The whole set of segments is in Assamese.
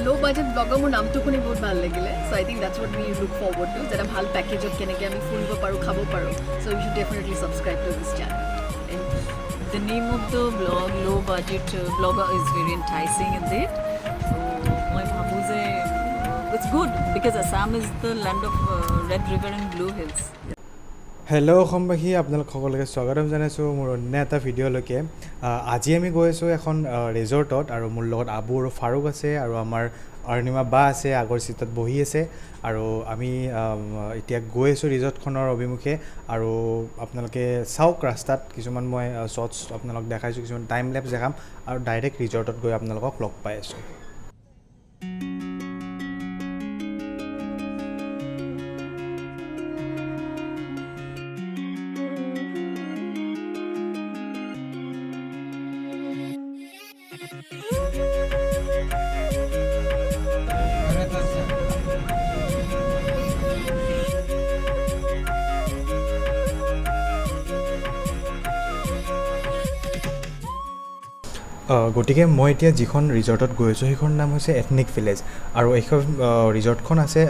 ল' বাজেট ব্লগাৰ মোৰ নামটো শুনি বহুত ভাল লাগিলে। So I think that's what we look forward to, যে এটা ভাল পেকেজত কেনেকৈ আমি ফুৰিব পাৰোঁ, খাব পাৰোঁ। So you should definitely subscribe to this channel. The name of the blog, Low Budget Blogger, is very enticing indeed. So, মই ভাবোঁ যে it's good because Assam is the land of red river and blue hills. Hello অসমবাসী, আপোনালোক সকলোকে স্বাগতম জনাইছোঁ মোৰ অন্য এটা ভিডিঅ'লৈকে। আজি আমি গৈ আছোঁ এখন ৰিজৰ্টত আৰু মোৰ লগত আবু আৰু ফাৰুক আছে আৰু আমাৰ অৰ্ণিমা বা আছে, আগৰ চিটত বহি আছে। আৰু আমি এতিয়া গৈ আছোঁ ৰিজৰ্টখনৰ অভিমুখে। আৰু আপোনালোকে চাওক, ৰাস্তাত কিছুমান মই শ্বৰ্টছ আপোনালোক দেখাইছোঁ, কিছুমান টাইম লেপছ দেখাম আৰু ডাইৰেক্ট ৰিজৰ্টত গৈ আপোনালোকক লগ পাই আছোঁ। গতিকে মই এতিয়া যিখন ৰিজৰ্টত গৈ আছোঁ, সেইখনৰ নাম হৈছে এথনিক ভিলেজ। আৰু এইখন ৰিজৰ্টখন আছে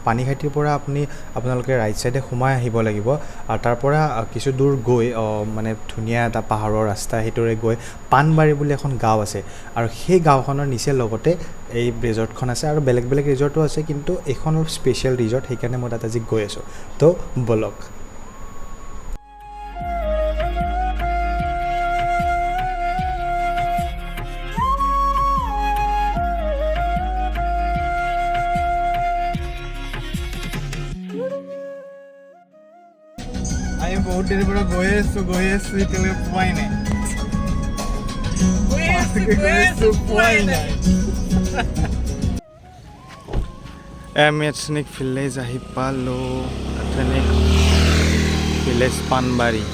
পানীখাইটিৰ পৰা আপোনালোকে ৰাইট ছাইডে সোমাই আহিব লাগিব আৰু তাৰ পৰা কিছু দূৰ গৈ মানে ধুনীয়া এটা পাহাৰৰ ৰাস্তা, সেইটোৰে গৈ পাণবাৰী বুলি এখন গাঁও আছে আৰু সেই গাঁওখনৰ নিচে লগতে এই ৰিজৰ্টখন আছে। আৰু বেলেগ বেলেগ ৰিজৰ্টো আছে, কিন্তু এইখন অলপ স্পেচিয়েল ৰিজৰ্ট, সেইকাৰণে মই তাত আজি গৈ আছোঁ। তো ব'লক। আমি বহুত দেৰিৰ পৰা গৈ আছো, গৈ আছো, এতিয়ালৈকে পোৱাই নাই। গৈ আছো, পোৱাই নাই। আমি এথনিক ভিলেজ আহি পালোঁ, এথনিক ভিলেজ পাণবাৰী।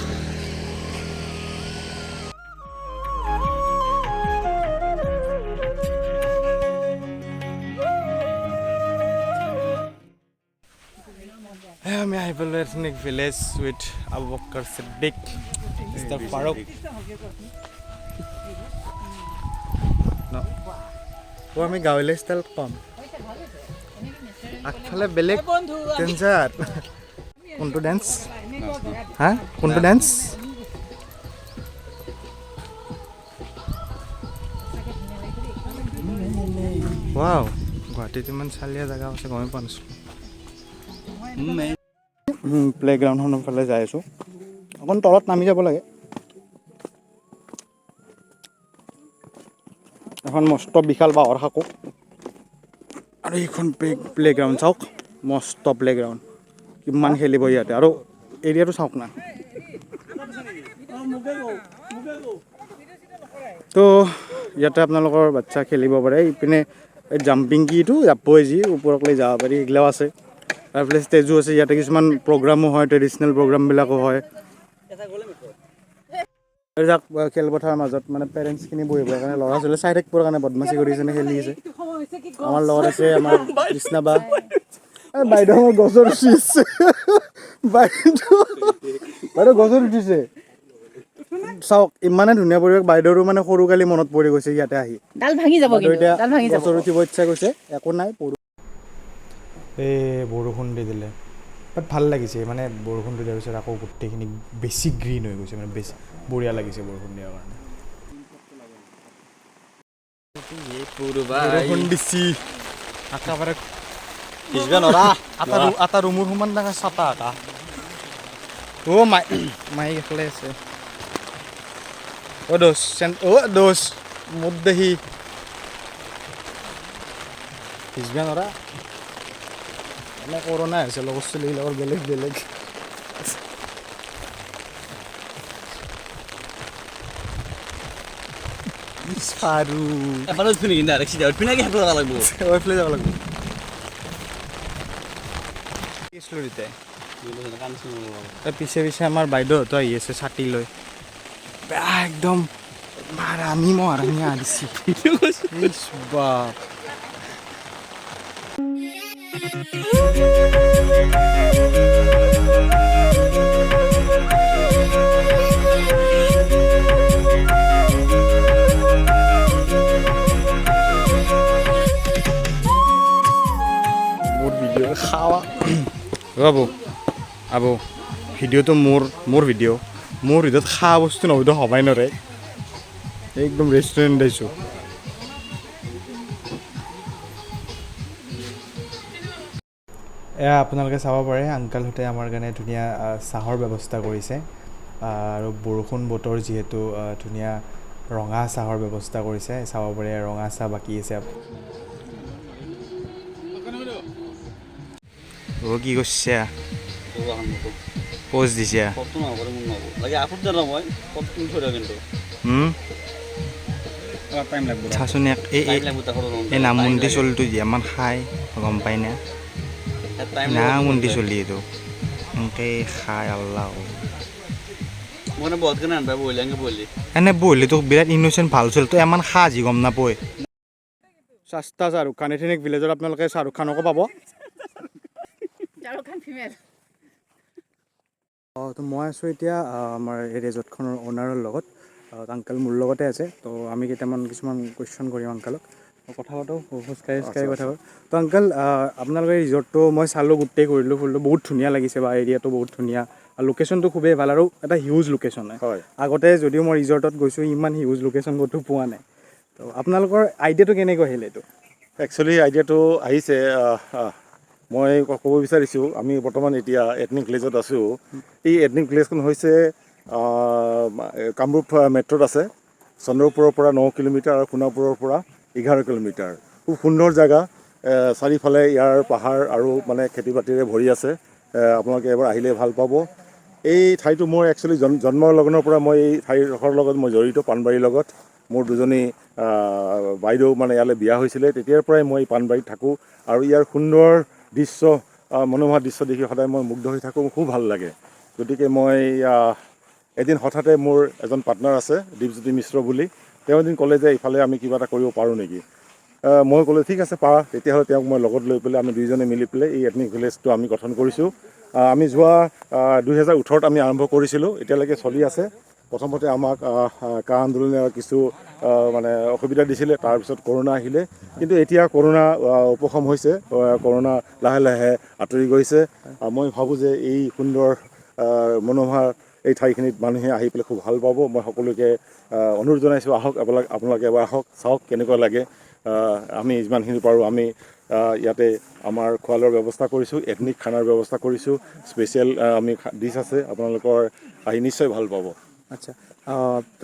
আমি আহি পালোঁ ethnic village with Abu Bakkar Siddique, mister Farooq. ন অ' আমি গাঁৱলীয়া ষ্টাইল পাম। আগফালে বেলেগ ডেঞ্জাৰ। কোনটো ডেন্স হা? কোনটো ডেন্স? ৱাও, গুৱাহাটীত ইমান চালীয়া জেগা আছে, গমেই পোৱা নাছিলোঁ। প্লে'গ্ৰাউণ্ডখনৰ ফালে যাই আছোঁ, অকণ তলত নামি যাব লাগে। এখন মস্ত বিশাল বাঁহৰ সাঁকো আৰু এইখন প্লে'গ্ৰাউণ্ড চাওক, মস্ত প্লে'গ্ৰাউণ্ড, কিমান খেলিব ইয়াতে। আৰু এৰিয়াটো চাওক না। তো ইয়াতে আপোনালোকৰ বাচ্ছা খেলিব পাৰে। ইপিনে এই জাম্পিং কিটো জাপই যি ওপৰক লৈ যাব পাৰি, সেইগিলাও আছে। আৰু এইফালে ষ্টেজো আছে, ইয়াতে কিছুমান প্ৰগ্ৰামো হয়, ট্ৰেডিশ্যনেল প্ৰগ্ৰামবিলাকো হয়। এই যাক খেলপথাৰৰ মাজত মানে পেৰেণ্টছখিনি বহিবৰ কাৰণে, ল'ৰা ছোৱালী চাই থাকিবৰ কাৰণে বদমাচি কৰি আছে, খেলি আছে। আমাৰ লগত আছে আমাৰ কৃষ্ণা বা। এই বাইদেউ আমাৰ গছত উঠিছে। বাইদেউ, বাইদেউ গছত উঠিছে। চাওক, ইমানে ধুনীয়া পৰিৱেশ। বাইদেউৰো মানে সৰু কালি মনত পৰি গৈছে ইয়াতে আহি। ডাল ভাঙি যাব। বাইদেউ কিন্তু এতিয়া ডাল ভাঙি যাব। গছত উঠিব ইচ্ছা গৈছে, একো নাই, পৰো। এই বৰষুণ দি দিলে, বাট ভাল লাগিছে। মানে বৰষুণটো দিয়াৰ পিছত আকৌ গোটেইখিনি বেছি গ্ৰীণ হৈ গৈছে, মানে বেছি বঢ়িয়া লাগিছে বৰষুণ দিয়াৰ কাৰণে। বৰষুণ দিছি একেবাৰে। ভিজবা নৰা। আটা ৰুমৰ সমান ডাঙৰ ছাতা এটা। অ' মাই মাইক এফালে আছে। অ' দোষ, অ' দোষ, মোৰ দেহি ভিজবা নৰা। মানে কৰোণা হৈছে লগৰ ছোৱালীবিলাকৰ বেলেগ বেলেগ। ফাৰু। এবাৰ উঠবি নেকি? ডাইৰেক্ট চিধা উঠবি নেকি? সেইফালে যাব লাগিব। এইফালে যাব লাগিব। গৈছিলোঁ তেতিয়া। তাৰ পিছে পিছে আমাৰ বাইদেউহঁতো আহি আছে ছাতি লৈ। বেয়া একদম ৰাণী মহাৰাণী আহিছে। ইছ বাপ। খাৱা বাবু আবু, ভিডিঅ'টো মোৰ ভিডিঅ', মোৰ ভিডিঅ'ত খোৱা বস্তু নহ'বতো হ'বাই নৰে। একদম ৰেষ্টুৰেণ্ট আহিছোঁ। এয়া আপোনালোকে চাব পাৰে, আংকালহঁতে আমাৰ কাৰণে ধুনীয়া চাহৰ ব্যৱস্থা কৰিছে আৰু বৰষুণ বতৰ যিহেতু ধুনীয়া ৰঙা চাহৰ ব্যৱস্থা কৰিছে। চাব পাৰে, ৰঙা চাহ বাকী আছে। অ' কি কৰিছে? প'জ দিছে। ফটো নহ'ব, মোৰ নহ'ব লাগে। আপলোড জানো মই ফটো তুলি থৈ দিওঁ কিন্তু। টাইম লাগব। চাচোন এক এই টাইম লাগব তাৰ ফটো। এই নামুন্দি চলিটো যে ইমান খায়, গম পাই না? টাইম। নামুন্দি চলি এইটো এনেকে খায়, আল্লাহ! মই মানে বহুত কেনে আনবা বহিলে, এনেকে বহিলি। এনে বহিলে তোক বিৰাট ইন'চেণ্ট ভাল চলি, তই ইমান খা যি গম নাপয়। সস্তা শ্বাহৰুখ খান। এথনিক ভিলেজত আপোনালোকে শ্বাহৰুখ খানকো পাব। শ্বাহৰুখ খান ফিমেল। অঁ, তো মই আছোঁ এতিয়া আমাৰ এই ৰিজৰ্টখনৰ অ'নাৰৰ লগত। আংকাল মোৰ লগতে আছে। তো আমি কেইটামান কিছুমান কুৱেশ্যন কৰিম আংকালক। তো কথা পাতোঁ, খোজকাঢ়ি খোজকাঢ়ি কথা পাতোঁ। তো আংকাল, আপোনালোকৰ এই ৰিজৰ্টটো মই চালোঁ, গোটেই ঘূৰিলোঁ ফুৰিলোঁ, বহুত ধুনীয়া লাগিছে বা এৰিয়াটো বহুত ধুনীয়া আৰু লোকেশ্যনটো খুবেই ভাল আৰু এটা হিউজ লোকেশ্যন হয়। আগতে যদিও মই ৰিজৰ্টত গৈছোঁ, ইমান হিউজ লোকেশ্যন ক'তো পোৱা নাই। তো আপোনালোকৰ আইডিয়াটো কেনেকৈ আহিলে এইটো? একচুৱেলি আইডিয়াটো আহিছে, আহ, আহ, মই ক'ব বিচাৰিছোঁ, আমি বৰ্তমান এতিয়া এথনিক ভিলেজত আছোঁ। এই এথনিক ভিলেজখন হৈছে কামৰূপ মেট্ৰ'ত আছে, চন্দ্ৰপুৰৰ পৰা 9 কিলোমিটাৰ আৰু সোণাপুৰৰ পৰা 11 কিলোমিটাৰ। খুব সুন্দৰ জেগা। চাৰিওফালে ইয়াৰ পাহাৰ আৰু মানে খেতি বাতিৰে ভৰি আছে। আপোনালোকে এবাৰ আহিলে ভাল পাব এই ঠাইটো। মোৰ একচুৱেলি জন্মৰ লগ্নৰ পৰা মই এই ঠাইডোখৰৰ লগত মই জড়িত, পাণবাৰীৰ লগত। মোৰ দুজনী বাইদেউ মানে ইয়ালৈ বিয়া হৈছিলে, তেতিয়াৰ পৰাই মই পাণবাৰীত থাকোঁ আৰু ইয়াৰ সুন্দৰ দৃশ্য, মনোমোহা দৃশ্য দেখি সদায় মই মুগ্ধ হৈ থাকোঁ, খুব ভাল লাগে। গতিকে মই এদিন হঠাতে মোৰ এজন পাৰ্টনাৰ আছে দীপজ্যোতি মিশ্ৰ বুলি, তেওঁ এদিন ক'লে যে ইফালে আমি কিবা এটা কৰিব পাৰোঁ নেকি? মই ক'লোঁ, ঠিক আছে, পাৰা। তেতিয়াহ'লে তেওঁক মই লগত লৈ পেলাই আমি দুইজনে মিলি পেলাই এই এথনিক ভিলেজটো আমি গঠন কৰিছোঁ। আমি যোৱা 2018ত আমি আৰম্ভ কৰিছিলোঁ, এতিয়ালৈকে চলি আছে। প্ৰথমতে আমাক আহ, আহ, কা আন্দোলনে কিছু মানে অসুবিধা দিছিলে, তাৰপিছত কৰোণা আহিলে। কিন্তু এতিয়া কৰোণা উপশম হৈছে, কৰোণা লাহে লাহে আঁতৰি গৈছে। মই ভাবোঁ যে এই সুন্দৰ মনোমোহা এই ঠাইখিনিত মানুহে আহি পেলাই খুব ভাল পাব। মই সকলোকে অনুৰোধ জনাইছোঁ, আহক আপোনালোকে এবাৰ আহক, চাওক কেনেকুৱা লাগে। আমি যিমানখিনি পাৰোঁ আমি ইয়াতে আমাৰ খোৱা লোৱাৰ ব্যৱস্থা কৰিছোঁ, এথনিক খানাৰ ব্যৱস্থা কৰিছোঁ, স্পেচিয়েল আমি ডিছ আছে। আপোনালোকৰ আহি নিশ্চয় ভাল পাব। আচ্ছা,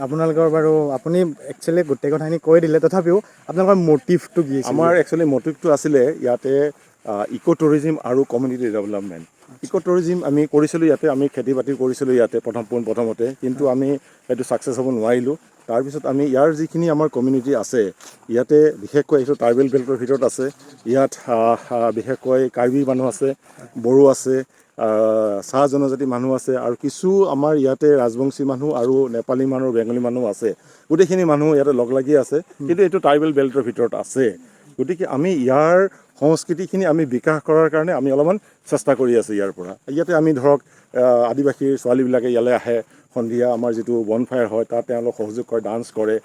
আপোনালোকৰ বাৰু আপুনি একচুৱেলি গোটেই কথাখিনি কৈ দিলে, তথাপিও আপোনালোকৰ মটিভটো কি আছিল? আমাৰ একচুৱেলি মটিভটো আছিলে ইয়াতে ইক' টুৰিজিম আৰু কমিউনিটি ডেভেলপমেণ্ট। ইক' টুৰিজিম আমি কৰিছিলোঁ ইয়াতে, আমি খেতি বাতি কৰিছিলোঁ ইয়াতে প্ৰথম পোন প্ৰথমতে, কিন্তু আমি সেইটো ছাকচেছ হ'ব নোৱাৰিলোঁ। তাৰপিছত আমি ইয়াৰ যিখিনি আমাৰ কমিউনিটি আছে ইয়াতে, বিশেষকৈ এইটো ট্ৰাইবেল বেল্টৰ ভিতৰত আছে, ইয়াত আহ, আহ, বিশেষকৈ কাৰ্বি মানুহ আছে, বড়ো আছে, চাহ জনজাতি মানুহ আছে আৰু কিছু আমাৰ ইয়াতে ৰাজবংশী মানুহ আৰু নেপালী মানুহ, বেংগলী মানুহ আছে। গোটেইখিনি মানুহ ইয়াতে লগ লাগি আছে, কিন্তু এইটো ট্ৰাইবেল বেল্টৰ ভিতৰত আছে। গতিকে আমি ইয়াৰ সংস্কৃতিখিনি আমি বিকাশ কৰাৰ কাৰণে আমি অলপমান চেষ্টা কৰি আছোঁ ইয়াৰ পৰা। ইয়াতে আমি ধৰক আদিবাসীৰ ছোৱালীবিলাকে ইয়ালৈ আহে, সন্ধিয়া আমাৰ যিটো বনফায়াৰ হয় তাত তেওঁলোক সহযোগ কৰে, ডান্স কৰে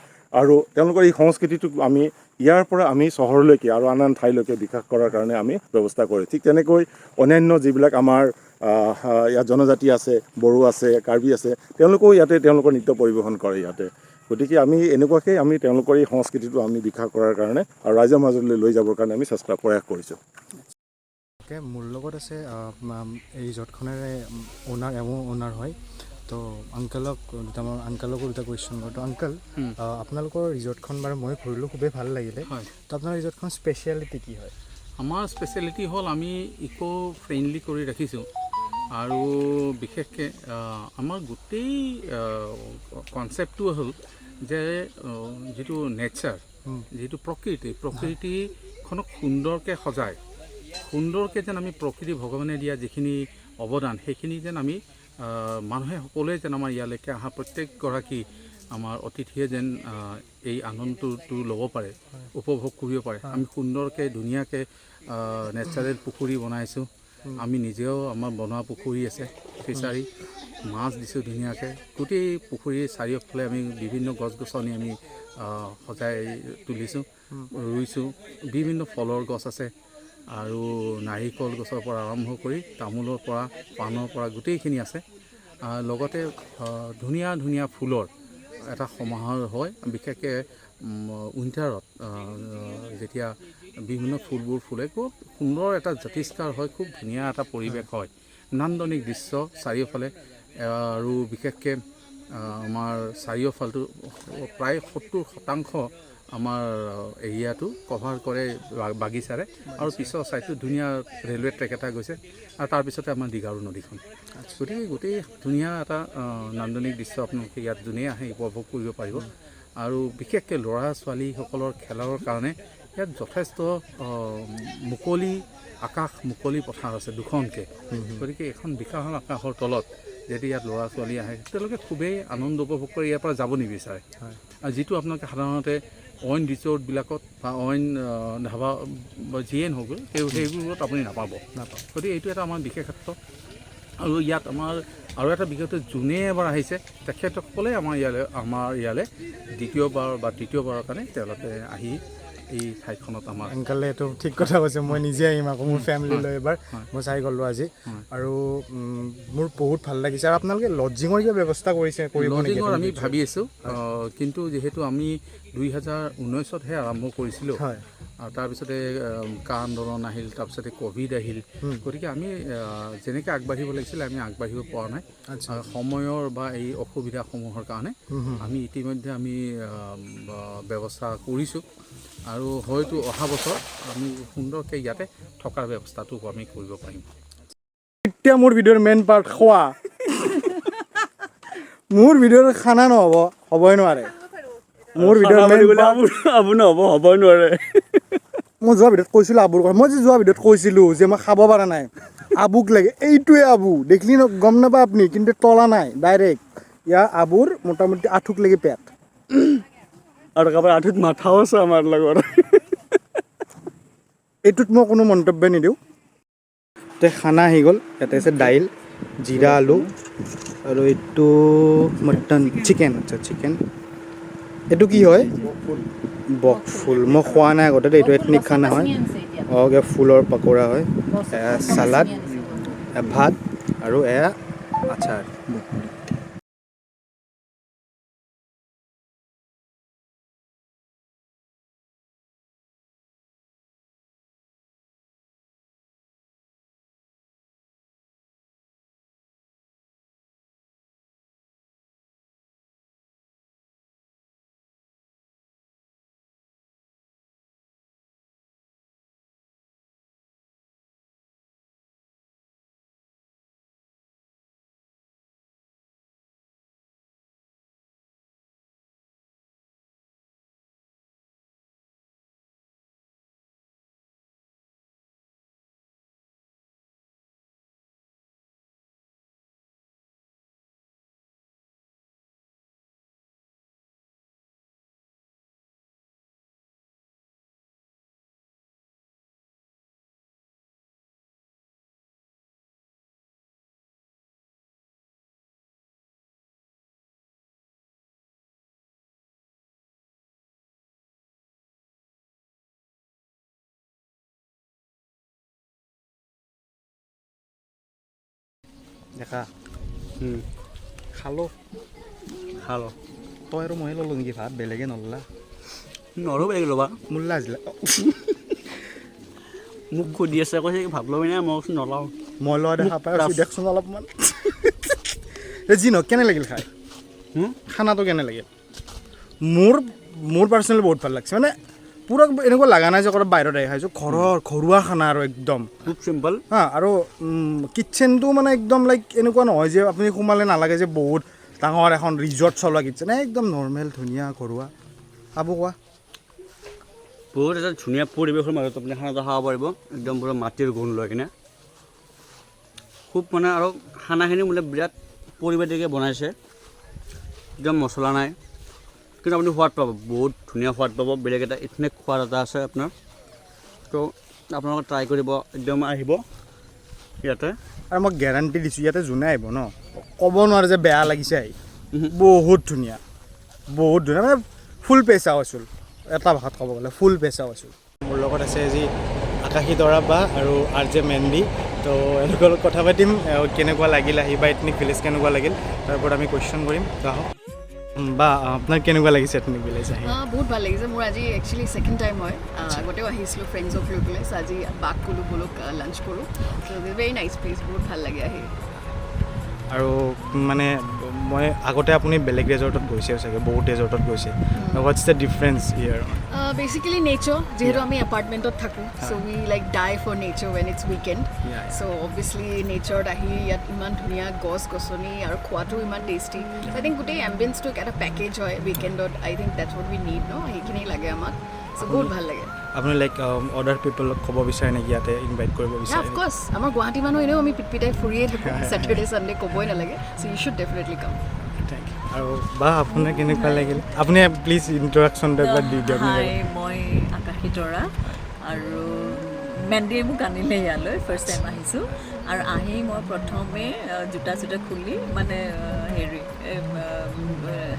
আৰু তেওঁলোকৰ এই সংস্কৃতিটোক আমি ইয়াৰ পৰা আমি চহৰলৈকে আৰু আন আন ঠাইলৈকে বিকাশ কৰাৰ কাৰণে আমি ব্যৱস্থা কৰোঁ। ঠিক তেনেকৈ অন্যান্য যিবিলাক আমাৰ আহ, আহ, ইয়াত জনজাতি আছে, বড়ো আছে, কাৰ্বি আছে, তেওঁলোকেও ইয়াতে তেওঁলোকৰ নৃত্য পৰিৱেশন কৰে ইয়াতে। গতিকে আমি এনেকুৱাকৈ আমি তেওঁলোকৰ এই সংস্কৃতিটো আমি বিকাশ কৰাৰ কাৰণে আৰু ৰাইজৰ মাজলৈ লৈ যাবৰ কাৰণে আমি চেষ্টা প্ৰয়াস কৰিছোঁ। অ'কে, মোৰ লগত আছে এই ৰিজৰ্টখনৰে অ'নাৰ, এওঁ অ'নাৰ হয়। তো আংকালক দুটামান, আংকালকো দুটা কুৱেশ্যন কৰোঁ। তো আংকাল, আপোনালোকৰ ৰিজৰ্টখন বাৰু মই ঘূৰিলোঁ, খুবেই ভাল লাগিলে। তো আপোনাৰ ৰিজৰ্টখন স্পেচিয়েলিটি কি হয়? আমাৰ স্পেচিয়েলিটি হ'ল আমি ইক' ফ্ৰেণ্ডলি কৰি ৰাখিছোঁ আৰু বিশেষকৈ আমাৰ গোটেই কনচেপ্টটো হ'ল যে যিটো নেচাৰ, যিটো প্ৰকৃতি, প্ৰকৃতিখনক সুন্দৰকৈ সজাই, সুন্দৰকৈ যেন আমি প্ৰকৃতি ভগৱানে দিয়া যিখিনি অৱদান, সেইখিনি যেন আমি মানুহে সকলোৱে যেন আমাৰ ইয়ালৈকে অহা প্ৰত্যেকগৰাকী আমাৰ অতিথিয়ে যেন এই আনন্দটো ল'ব পাৰে, উপভোগ কৰিব পাৰে। আমি সুন্দৰকৈ ধুনীয়াকৈ নেচাৰেল পুখুৰী বনাইছোঁ। আমি নিজেও আমাৰ বনোৱা পুখুৰী আছে, ফিচাৰী, মাছ দিছোঁ ধুনীয়াকৈ। গোটেই পুখুৰীৰ চাৰিওফালে আমি বিভিন্ন গছ গছনি আমি সজাই তুলিছোঁ, ৰুইছোঁ। বিভিন্ন ফলৰ গছ আছে। আৰু নাৰিকল গছৰ পৰা আৰম্ভ কৰি তামোলৰ পৰা, পাণৰ পৰা গোটেইখিনি আছে। লগতে ধুনীয়া ধুনীয়া ফুলৰ এটা সমাহাৰ হয়। বিশেষকৈ উইণ্টাৰত যেতিয়া বিভিন্ন ফুলবোৰ ফুলে, খুব সুন্দৰ এটা জাতিষ্কাৰ হয়, খুব ধুনীয়া এটা পৰিৱেশ হয়, নান্দনিক দৃশ্য চাৰিওফালে। আৰু বিশেষকৈ আমাৰ চাৰিওফালটো প্ৰায় 70% আমাৰ এৰিয়াটো কভাৰ কৰে বাগিচাৰে। আৰু পিছৰ ছাইডটো ধুনীয়া ৰেলৱে ট্ৰেক এটা গৈছে আৰু তাৰপিছতে আমাৰ দীঘাৰু নদীখন। গতিকে গোটেই ধুনীয়া এটা নান্দনিক দৃশ্য আপোনালোকে ইয়াত যোনেই আহে উপভোগ কৰিব পাৰিব। আৰু বিশেষকৈ ল'ৰা ছোৱালীসকলৰ খেলৰ কাৰণে ইয়াত যথেষ্ট মুকলি আকাশ, মুকলি পথাৰ আছে দুখনকৈ। গতিকে এখন বিশাল আকাশৰ তলত যদি ইয়াত ল'ৰা ছোৱালী আহে, তেওঁলোকে খুবেই আনন্দ উপভোগ কৰি ইয়াৰ পৰা যাব নিবিচাৰে। আৰু যিটো আপোনালোকে সাধাৰণতে অইন ৰিজৰ্টবিলাকত বা অইন ধাবা বা যিয়ে নহওক, সেইবোৰত আপুনি নাপাব। গতিকে এইটো এটা আমাৰ বিশেষত্ব। আৰু ইয়াত আমাৰ আৰু এটা বিশেষত্ব, যোনে এবাৰ আহিছে তেখেতসকলে আমাৰ ইয়ালৈ দ্বিতীয়বাৰ বা তৃতীয়বাৰৰ কাৰণে তেওঁলোকে আহি এই ঠাইখনত আমাৰ আংকালে এইটো ঠিক কথা কৈছে। মই নিজে আহিম আকৌ মোৰ ফেমিলি লৈ এবাৰ। মই চাই গ'লোঁ আজি আৰু মোৰ বহুত ভাল লাগিছে। আৰু আপোনালোকে লজিঙৰ কিবা ব্যৱস্থা কৰিছে, কৰিব নেকি? লজিঙৰ আমি ভাবি আছোঁ, কিন্তু যিহেতু আমি 2019তহে আৰম্ভ কৰিছিলোঁ আৰু তাৰপিছতে কা আন্দোলন আহিল, তাৰপিছতে ক'ভিড আহিল, গতিকে আমি যেনেকৈ আগবাঢ়িব লাগিছিলে আমি আগবাঢ়িব পৰা নাই। আৰু সময়ৰ বা এই অসুবিধাসমূহৰ কাৰণে আমি ইতিমধ্যে আমি ব্যৱস্থা কৰিছোঁ আৰু হয়তো অহা বছৰ আমি সুন্দৰকৈ ইয়াতে থকাৰ ব্যৱস্থাটো আমি কৰিব পাৰিম। এতিয়া মোৰ ভিডিঅ'ৰ মেইন পাৰ্ট খোৱা। মোৰ ভিডিঅ'ৰ খানা নহ'ব, হ'বই নোৱাৰে। মোৰ ভিডিঅ'ৰ মেইন আবু নহ'ব, হ'বই নোৱাৰে। মই যোৱা ভিডিঅ'ত কৈছিলোঁ আবুৰ কথা। মই যে যোৱা ভিডিঅ'ত কৈছিলোঁ যে মই খাব পৰা নাই, আবুক লাগে। এইটোৱে আবু, দেখিলি ন, গম নাপায় আপুনি, কিন্তু তলা নাই, ডাইৰেক্ট ইয়াৰ আবুৰ মোটামুটি আঁঠুক লাগি পেট। আৰু কাৰোবাৰ আঁঠুত মাথাও আছে আমাৰ লগত। এইটোত মই কোনো মন্তব্য নিদিওঁ। তে খানা আহি গ'ল। ইয়াতে আছে দাইল, জিৰা আলু আৰু এইটো মটন, চিকেন। আচ্ছা, চিকেন। এইটো কি হয়? বক ফুল। মই খোৱা নাই আগতে দেই। এইটো এথনিক খানা হয়। অঁ, কিবা ফুলৰ পকোৰা হয়। এয়া চালাড, এয়া ভাত আৰু এয়া আচাৰ। দেখা, খালো। খালো। তই আৰু ময়ে ল'লো নেকি ভাত? বেলেগে নললা? নৰো, বেলেগ ল'বা। মোৰ লাজ মোক সুধি আছে, কৈছে ভাত ল'বি নাই? মই কৈছোঁ নলওঁ। মই লোৱা দেখা পাই আছোঁ। দেখচোন অলপমান। এই যি নহওক, কেনে লাগিল খাই? খানাটো কেনে লাগিল? মোৰ পাৰ্চনেলি বহুত ভাল লাগিছে। মানে পূৰা এনেকুৱা লগা নাই যে ক'ৰবাত বাহিৰত আহি খাইছোঁ। ঘৰৰ ঘৰুৱা খানা আৰু একদম। খুব চিম্পল। হা, আৰু কিটচেনটো মানে একদম লাইক এনেকুৱা নহয় যে আপুনি সোমালে নালাগে যে বহুত ডাঙৰ এখন ৰিজৰ্ট চলোৱা কিটচেন। একদম নৰ্মেল, ধুনীয়া, ঘৰুৱা। আবু, কোৱা। বহুত এটা ধুনীয়া পৰিৱেশৰ মাজত আপুনি খানা এটা খাব পাৰিব, একদম পূৰা মাটিৰ গোন্ধ লৈ কিনে। খুব মানে আৰু খানাখিনি বোলে বিৰাট পৰিপাটিকৈ বনাইছে, একদম মছলা নাই, কিন্তু আপুনি সোৱাদ পাব, বহুত ধুনীয়া সোৱাদ পাব। বেলেগ এটা ইথনিক সোৱাদ এটা আছে আপোনাৰ। তো আপোনালোকে ট্ৰাই কৰিব, একদম আহিব ইয়াতে। আৰু মই গেৰাণ্টি দিছোঁ, ইয়াতে যোনে আহিব ন, ক'ব নোৱাৰে যে বেয়া লাগিছে আহি। বহুত ধুনীয়া, বহুত ধুনীয়া। মানে ফুল পেচা বচুল, এটা ভাষাত ক'ব গ'লে ফুল পেচা বচুল। মোৰ লগত লগত আছে আজি আকাশী তৰা বা আৰু আৰ জে মেণ্ডি। তো এওঁলোকৰ লগত কথা পাতিম, কেনেকুৱা লাগিল আহি বা এথনিক ভিলেজ কেনেকুৱা লাগিল, তাৰ ওপৰত আমি কুৱেশ্যন কৰিম। তো আহক। বা, আপোনাৰ কেনেকুৱা লাগিছে এথনিক ভিলেজ আহি? বহুত ভাল লাগিছে। মোৰ আজি একচুৱেলি ছেকেণ্ড টাইম হয়। আগতেও আহিছিলোঁ ফ্ৰেণ্ডছক লৈ পেলাই। চ' আজি বাক ক'লোঁ, ব'লক লাঞ্চ কৰোঁ। চ' ভেৰি নাইচ প্লেচ, বহুত ভাল লাগে আহি। আৰু মানে মই আগতে আপুনি বেলেগ ৰেজৰ্টত গৈছে চাগে, বহুত ৰেজৰ্টত গৈছে। What's the difference here? Basically nature. যিহেতু আমি এপাৰ্টমেণ্টত থাকোঁ, so we like die for nature when it's weekend. So' obviously নেচাৰত আহি ইয়াত ইমান ধুনীয়া গছ গছনি আৰু খোৱাটো ইমান টেষ্টি। আই থিংক গোটেই এম্বিয়েঞ্চটো এটা পেকেজ হয় উইকেণ্ডত। I think that's what we need ন, সেইখিনি লাগে আমাক। চ' বহুত ভাল লাগে। আপুনি লাইক আদাৰ পিপলক ক'ব বিচাৰে নেকি, ইয়াতে ইনভাইট কৰিব বিচাৰে? অফক'ৰ্ছ, আমাৰ গুৱাহাটী মানুহ এনেও আমি পিটপিটাই ফুৰিয়ে থাকোঁ। ছেটাৰডে ছানডে ক'বই নালাগে, so you should definitely come. Thank you. আৰু বা, আপোনাৰ কেনেকুৱা লাগিল? আপুনি প্লিজ ইণ্ট্ৰডাকশ্যনটো একবাৰ দি দিয়ক। হাই, মই আকাশী তৰা আৰু মেণ্ডিয়ে মোক আনিলে ইয়ালৈ। ফাৰ্ষ্ট টাইম আহিছোঁ আৰু আহি মই প্ৰথমে জোতা চোতা খুলি মানে হেৰি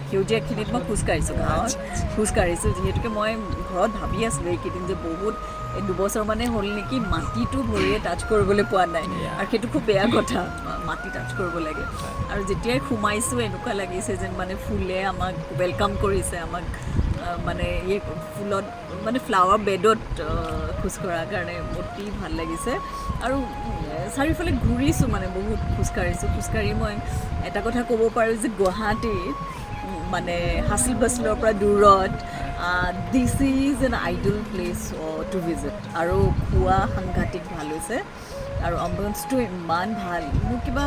সেউজীয়াখিনিত মই খোজকাঢ়িছোঁ, গাঁৱত খোজকাঢ়িছোঁ। যিহেতুকে মই ঘৰত ভাবি আছিলোঁ এইকেইদিন যে বহুত এই 2 বছৰ মানে হ'ল নেকি মাটিটো ভৰিয়ে টাচ কৰিবলৈ পোৱা নাই আৰু সেইটো খুব বেয়া কথা, মাটি টাচ কৰিব লাগে। আৰু যেতিয়াই সোমাইছোঁ, এনেকুৱা লাগিছে যেন মানে ফুলে আমাক welcome কৰিছে আমাক। মানে এই ফুলত মানে ফ্লাৱাৰ বেডত খোজকঢ়াৰ কাৰণে অতি ভাল লাগিছে। আৰু চাৰিওফালে ঘূৰিছোঁ, মানে বহুত খোজকাঢ়িছোঁ। খোজকাঢ়ি মই এটা কথা ক'ব পাৰোঁ যে গুৱাহাটীত মানে হাচিল বাচলৰ পৰা দূৰত this is an ideal place to visit. আৰু খোৱা সাংঘাতিক ভাল হৈছে আৰু এম্বিয়েঞ্চটো ইমান ভাল। মোৰ কিবা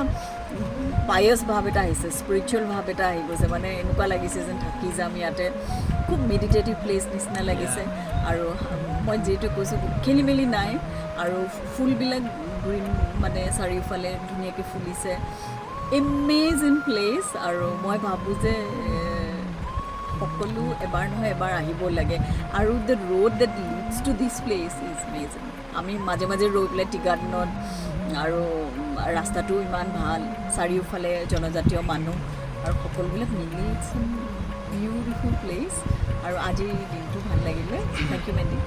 পায়াছ ভাৱ এটা আহিছে, স্পিৰিচুৱেল ভাৱ এটা আহি গৈছে। মানে এনেকুৱা লাগিছে যেন থাকি যাম ইয়াতে। খুব মেডিটেটিভ প্লেচ নিচিনা লাগিছে। আৰু মই যিহেতু কৈছোঁ, খেলি মেলি নাই আৰু ফুলবিলাক গ্ৰীণ, মানে চাৰিওফালে ধুনীয়াকৈ ফুলিছে। Amazing place. আৰু মই ভাবোঁ যে সকলো এবাৰ নহয় এবাৰ আহিব লাগে। আৰু the road that leads to this place is amazing. আমি মাজে মাজে ৰৈ পেলাই টি গাৰ্ডেনত আৰু ৰাস্তাটো ইমান ভাল, চাৰিওফালে জনজাতীয় মানুহ আৰু সকলোবিলাক মিলি it's beautiful place. আৰু আজিৰ দিনটো ভাল লাগিলে। Thank you, Mandy.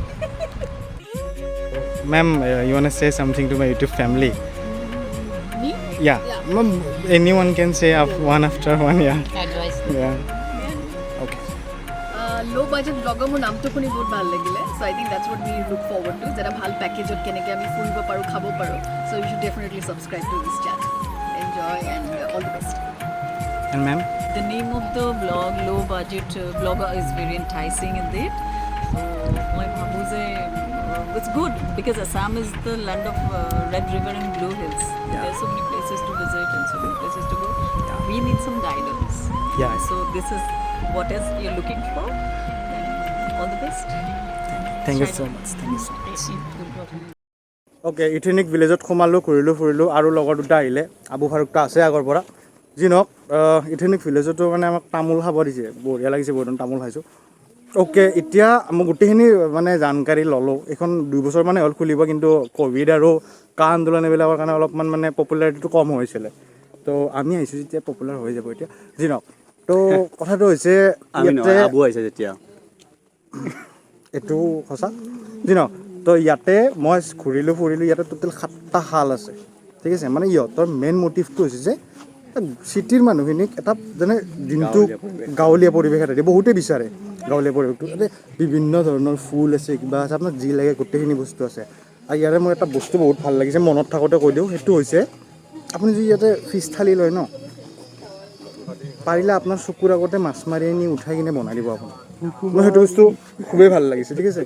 Ma'am, you wanna say something to my YouTube family? Me? Yeah. Yeah. Ma'am, anyone can say one after one, yeah. Advice. Yeah. Okay. ল' বাজেট ব্লগাৰ মোৰ নামটো শুনি বহুত ভাল লাগিলে। So I think that's what we look forward to, যে এটা ভাল পেকেজত কেনেকৈ আমি ফুৰিব পাৰোঁ, খাব পাৰোঁ। So you should definitely subscribe to this channel. Enjoy and all the best. And ma'am? The name of the blog, Low Budget Blogger, is very enticing indeed. So, মই ভাবোঁ যে it's good because Assam is the land of red river and blue hills. There are so many places to visit and so many places to go. We need some guidance. So this is what is you're looking for. Then all the best. Thank you so much. Thank you so much. Okay, ethnic ভিলেজত সোমালোঁ, ঘূৰিলোঁ, ফুৰিলোঁ আৰু লগৰ দুটা আহিলে। আবু ফাৰুকটো আছে আগৰ পৰা। যি নহওক, ইথেনিক ভিলেজতো মানে আমাক তামোল খাব দিছে। বঢ়িয়া লাগিছে, বহুত তামোল খাইছোঁ। অ'কে, এতিয়া মই গোটেইখিনি মানে জানকাৰী ল'লোঁ। এইখন 2 বছৰ মানে হ'ল খুলিব, কিন্তু ক'ভিড আৰু কা আন্দোলন এইবিলাকৰ কাৰণে অলপমান মানে পপুলাৰিটিটো কম হৈছিলে। তো আমি আহিছোঁ যেতিয়া পপুলাৰ হৈ যাব এতিয়া। যি নহওক, তো কথাটো হৈছে আমি ইয়াতে নহয়, আবু আহিছে যেতিয়া। এইটো সঁচা। যি নহওক, তো ইয়াতে মই ঘূৰিলোঁ, ফুৰিলোঁ। ইয়াতে টোটেল সাতটা শাল আছে, ঠিক আছে। মানে ইহঁতৰ মেইন মটিভটো হৈছে যে চিটিৰ মানুহখিনিক এটা যেনে দিনটো গাঁৱলীয়া পৰিৱেশ এটা দিয়ে। বহুতেই বিচাৰে গাঁৱলীয়া পৰিৱেশটো। ইয়াতে বিভিন্ন ধৰণৰ ফুল আছে, কিবা আছে, আপোনাক যি লাগে গোটেইখিনি বস্তু আছে। আৰু ইয়াৰে মোৰ এটা বস্তু বহুত ভাল লাগিছে, মনত থাকোঁতে কৈ দিওঁ। সেইটো হৈছে আপুনি যদি ইয়াতে ফিছ থালি লয় ন, পাৰিলে আপোনাৰ চকুৰ আগতে মাছ মাৰি আনি উঠাই কিনে বনাই দিব আপোনাক। মোৰ সেইটো বস্তু খুবেই ভাল লাগিছে, ঠিক আছে।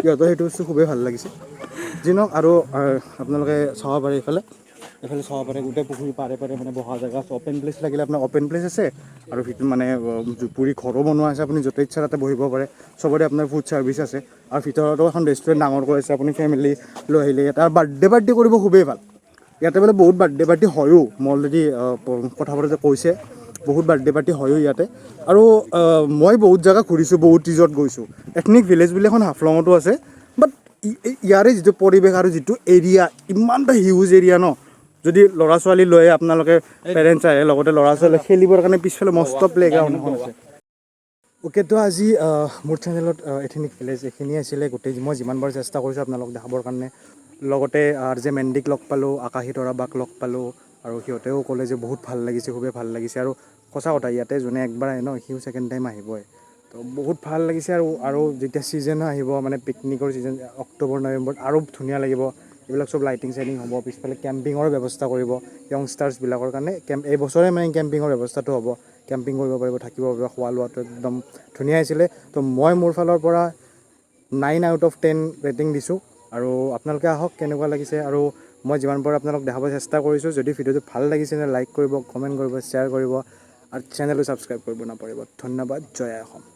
ইহঁতৰ সেইটো বস্তু খুবেই ভাল লাগিছে। যি নহওক, আৰু আপোনালোকে চাব পাৰে, এইফালে চাব পাৰে। গোটেই পুখুৰী পাৰে পাৰে মানে বহা জেগা আছে। অ'পেন প্লেচ লাগিলে আপোনাৰ অ'পেন প্লেচ আছে। আৰু ভিতৰত মানে জুপুৰি ঘৰো বনোৱা আছে। আপুনি য'তে ইচ্ছা তাতে বহিব পাৰে। চবতে আপোনাৰ ফুড ছাৰ্ভিচ আছে। আৰু ভিতৰতো এখন ৰেষ্টুৰেণ্ট ডাঙৰকৈ আছে। আপুনি ফেমিলি লৈ আহিলে ইয়াতে আৰু বাৰ্থডে পাৰ্টি কৰিব খুবেই ভাল। ইয়াতে বোলে বহুত বাৰ্থডে পাৰ্টি হয়ো। মই অলৰেডি কথা পাতোঁতে কৈছে, বহুত বাৰ্থডে পাৰ্টি হয়ো ইয়াতে। আৰু মই বহুত জেগা ঘূৰিছোঁ, বহুত ৰিজৰ্ট গৈছোঁ। এথনিক ভিলেজ বুলি এখন হাফলঙতো আছে, বাট ইয়াৰে যিটো পৰিৱেশ আৰু যিটো এৰিয়া, ইমান এটা হিউজ এৰিয়া ন, যদি ল'ৰা ছোৱালী লৈ আপোনালোকে পেৰেণ্টছ আহে, লগতে ল'ৰা ছোৱালী খেলিবৰ কাৰণে পিছফালে মস্ত প্লে গ্ৰাউণ্ড এখন আছে। অ'কে, তো আজি মোৰ চেনেলত এথনিক ভিলেজ এইখিনিয়ে আছিলে গোটেই। মই যিমান পাৰোঁ চেষ্টা কৰিছোঁ আপোনালোক দেখাবৰ কাৰণে। লগতে আৰ জে মেণ্ডিক লগ পালোঁ, আকাশী তৰা বাক লগ পালোঁ আৰু সিহঁতেও ক'লে যে বহুত ভাল লাগিছে, খুবেই ভাল লাগিছে। আৰু সঁচা কথা, ইয়াতে যোনে একবাৰ আহে ন, সিও ছেকেণ্ড টাইম আহিবই। তো বহুত ভাল লাগিছে। আৰু যেতিয়া ছিজনো আহিব, মানে পিকনিকৰ ছিজন, অক্টোবৰ নৱেম্বৰত আৰু ধুনীয়া লাগিব। এইবিলাক চব লাইটিং চাইটিং হ'ব, পিছফালে কেম্পিঙৰ ব্যৱস্থা কৰিব য়ংষ্টাৰ্ছবিলাকৰ কাৰণে। এই বছৰে মানে কেম্পিঙৰ ব্যৱস্থাটো হ'ব, কেম্পিং কৰিব পাৰিব, থাকিব পাৰিব। খোৱা লোৱাটো একদম ধুনীয়া আছিলে। তো মই মোৰ ফালৰ পৰা 9 out of 10 rating দিছোঁ। আৰু আপোনালোকে আহক, কেনেকুৱা লাগিছে। আৰু মই যিমান পাৰোঁ আপোনালোক দেখাব চেষ্টা কৰিছোঁ। যদি ভিডিঅ'টো ভাল লাগিছে, লাইক কৰিব, কমেণ্ট কৰিব, শ্বেয়াৰ কৰিব আৰু চেনেলটো ছাবস্ক্ৰাইব কৰিব নাপাহৰিব। ধন্যবাদ। জয় আই অসম।